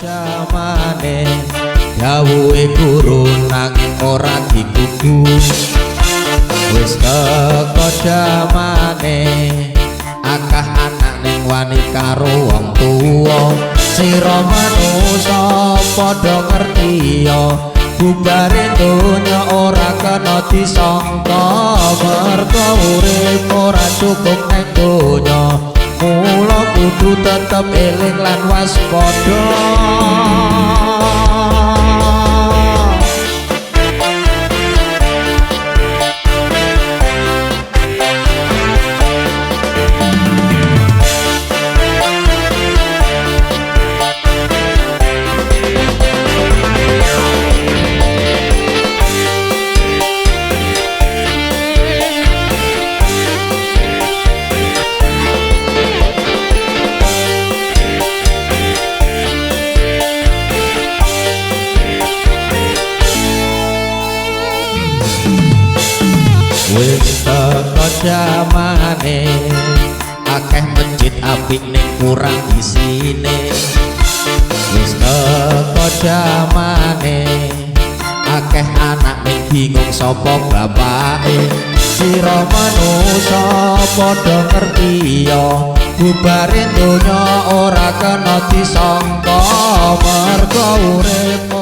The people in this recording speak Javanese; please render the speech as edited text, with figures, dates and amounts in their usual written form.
Jamane dawuhe guru nanging ora digugu. Wis teko jamane akah anak ning wani karo wong tuwa. Sira manusa padha ngerti ya, bubare donya ora kena disangka. Mergo urip ora cukup nang donya, mula kudu tetep eling lan waspada. Wis teko jamane akeh masjid apik ning kurang isine. Wis teko jamane akeh anak ning bingung sapa bapake. Sira manusa padha ngerti ya, bubare donya ora kena disangka. Mergo urip